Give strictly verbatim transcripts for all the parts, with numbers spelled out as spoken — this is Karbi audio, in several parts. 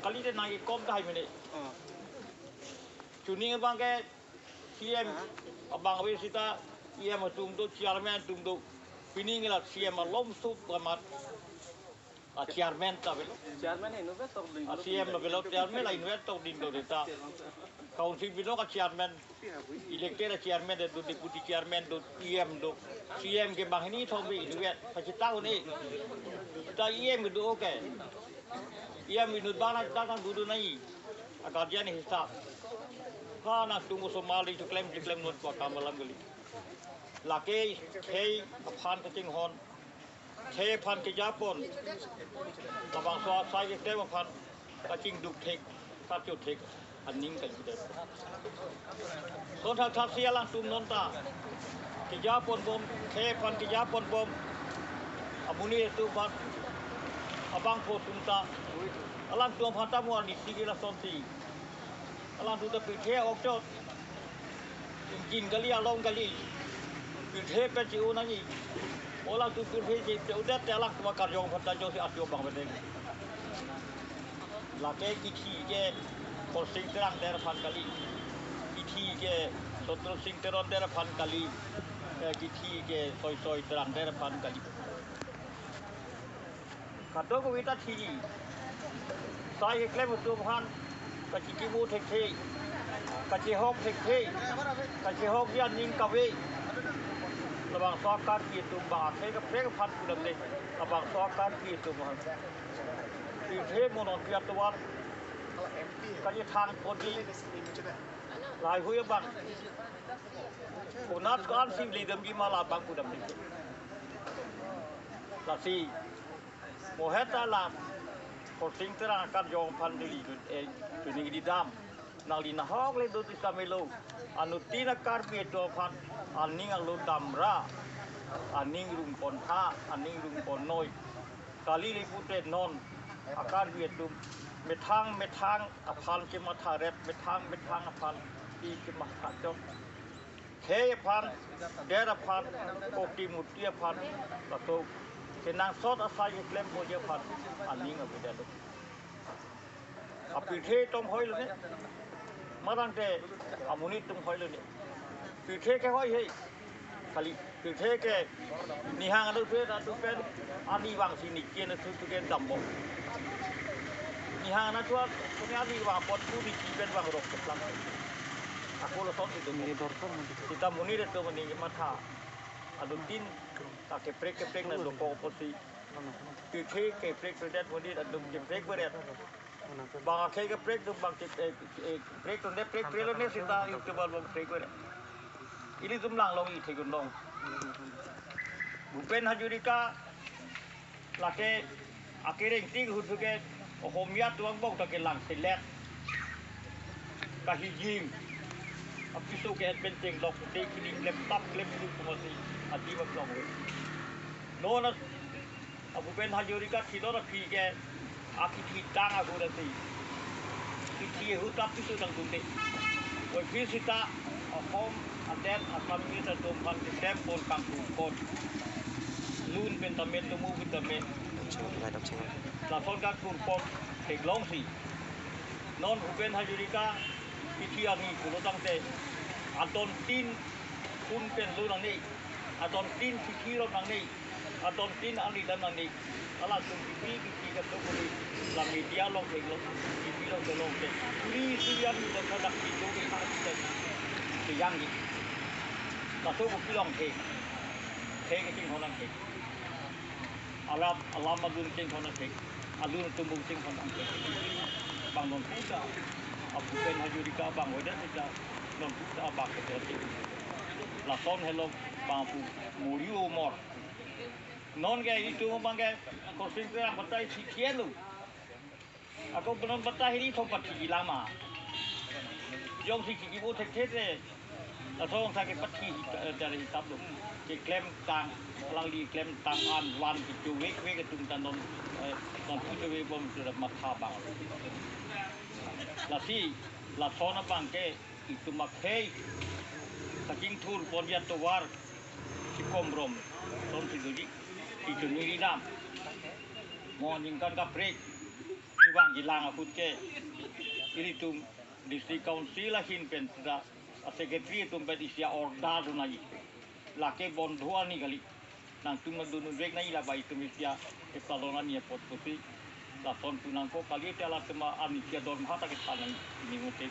Kali te nangkekom tahai mene. Chuning abang ke C M abang ave seta E M atum do, chairman atum do. Pining la C M alom sup gamat. A chairman ta avelo. Chairman inutvet tokding. A C M lo avelo, chairman la inutvet tokding do ta. Council bilong a chairman. Elected a chairman do, deputy chairman do, E M do. C M ke banghini thong be inutvet. Pachita huni. Ta E M do okay. E M inut bang na ta kan dudu nai. A guardian hisap. Ha nangtum osomar le chuklem chuklem not ko kam alam kali. Lake khei aphan kachinghon. Khei aphan kejapon. Labangso asai keklem aphan kachingduk thek, kacho thek, aning kali. Ton thakthak si alangtum non ta kejapon bom, khei aphan kejapon bom. Amonit atum aphan, abangphu atum ta alangtum aphan ta mo arnisi ke lasonsi. Alangtum ta pirthe okchot. Ingkin kali, along kali. Pirthe pen chi-o nangji. Alangtum pirthe chi-odet te alangtum akarjong aphan ta jongsi arjo abang bedeng. Lake kithi ke Khorsing Terang der aphan kali. Kithi ke Sotro Sing Teron der aphan kali. Eh, kithi ke Soi Soi Terang der aphan kali. Kadokave ta thiji. Sai keklem atum aphan kachikimo thekthe, kachihok thekthe, kachihok ji aning kave. Labangso a-Karbi atum bang akhei kaprek aphan pudam le. Labangso a-Karbi atum aphan pirthe mo non pi atovar kachethang ponji lahai hui abang. Konat ko-an si ledamji ma labang pudam le. Lasi mo het ta la Khorsing Terang akarjong aphan dili dun, eh, chuning ridam. Nangli nahok le do tisam elo. Anuttin a-Karbi atum aphan aning alo damra, aning rungpontha, aning rungponnoi. Kali le pute non a-Karbi atum methang methang aphan kematha rep, methang methang aphan i kematha chok. Khei aphan, der aphan, kopi muti aphan, laso kenangsot asai keklem ponji aphan aning avedet lo. Apirthe atum hoi lo ne. Marang te amonit atum hoi lo ne. Pirthe ke hoi he. Kali pirthe ke nihang adu tu adu pen ani vangsi niki na tu tu ke dambo. Nihang na tu adu pen ani vang apot pu niki pen vangrok keplang. Ako lason itu. Seta monit atum aning matha. Aduktin ta keprek keprek na dokok apotsi. Pirthe keprek predet monit atum keprek beret. Bang akhei keprek atum bang ke, eh, eh, prek atum de prek prek lo ne seta YouTube along prek beret. Ilitum langlong i thegun long. Bhupen Hazarika lake akereng tik hut ke Ohomia atum angbong ta kelang selet. Kahijim. Apiso ke adventing lok te kining klem tap klem tu kumasi adi bak long we. Non a Bhupen Hazarika thilor aphi ke akithi tang ahut ati. Kithi ahut apiso tang tunde. Oi phi seta Ahom adet Assamese atum aphan keklem pon kangtung pon. Lun pen tame tumu pen tame. Lason kangtung pon theklongsi. Non Bhupen Hazarika kithi arni pulo tangte adontin phone pen lo nangne. Adontin chithi lo nangne. Adontin arni dam nangne. Alangtum kithi kithi kadokave la media along theklong, T V along theklong te. Suri suri arni dam sadak kithi lo ke ha kithi. Kejang ke. Laso kopi longthe. The kachinghon nangthe. Alam alam adun chinghon nangthe. Adun tumbuk chinghon nangthe. Bang non puta. A Bhupen Hazarika bang wedan seta. Non puta abang kete. Lason helo bang pu muri umor. Non ke itum abang ke Khorsing Terang batai si kian lo. Ako benon batai hini thong pathi lama. Jongsi kiki bo thekthe te. Laso thong sa ke pathi, eh, dari hisap lo. Keklem tang, alangli klem tang an van ke chowek wek atum ta non, eh, non pu chowek bom sudah matha bang. Lasi, lason abang ke itum akhei kachingthur ponji atovar chikom rom, ton si doji, si chuning ridam. Mo ningkan kaprek, si Bang kelang ahut ke, ilitum District Council ahin pen seta a-secretary atum pen isi a-order do nangji. Lake bondho ani kali. Nangtum nangdun unvek nangji, la bai itum isi a-epalon ani apot pusi. Lason pu nangkok kali te, latum ani isi adormaha ta kethan nangji, pini mate.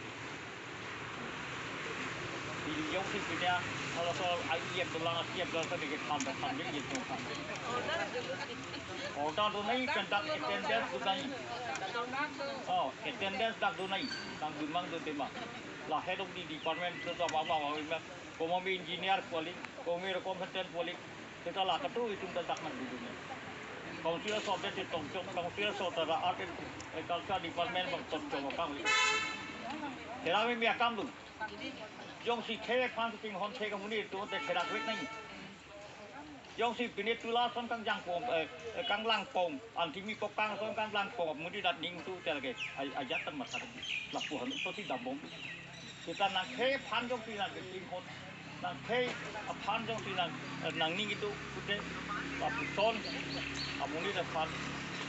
Pini jongsi pini a, kalau soal I E F dolang, I E F dolang ta kethan, kethan, kethan, kethan. Order do nangji, pen dak attendance do nangji. Oh, attendance dak do nangji. Nangdun mang dun tema. La head of the department, so, so, apa, apa, apa, apa, komat engineer pu kali, komat competent pu kali. Seta la katu itum ta dak nangdun nangji. Council aso ta tongchok, council aso ta ra art and culture department bang tongchok akam kali. Tera me me akam do. Jongsi khei aphan pinghon khei amonit atum te therak vek nangji. Jongsi pini tula ason kangjangpon, eh, eh, kanglangpon, anti mi kokang ason kanglangpon, amonit aning tu tel ke, ai, ajat tan matha. Lapu han to si dambom. Seta nangkhei aphan jongsi nangkepinghon, nangkhei aphan jongsi nang, eh, nangning itum pute, lapuson amonit aphan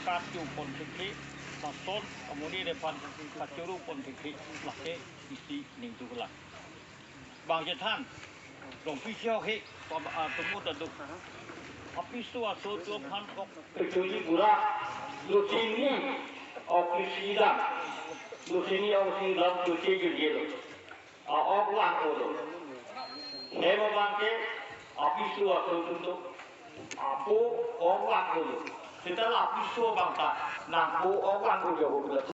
kachopon thekthe, lason amonit aphan kachorupon thekthe, lake isi ning tu kelang. Bang chethan, Rongpi si ho he, pa, ah, tumut aduk. Apiso aso atum aphan kok. Pechuli pura, lo chini, ok lisi dam. Lo chini ok lisi dam, lo chini jil jil. A ok lang ko lo. Hem abang ke, apiso aso atum do. Apo ok lang ko lo. Seta la apiso abang ta, nangpo ok lang ko lo.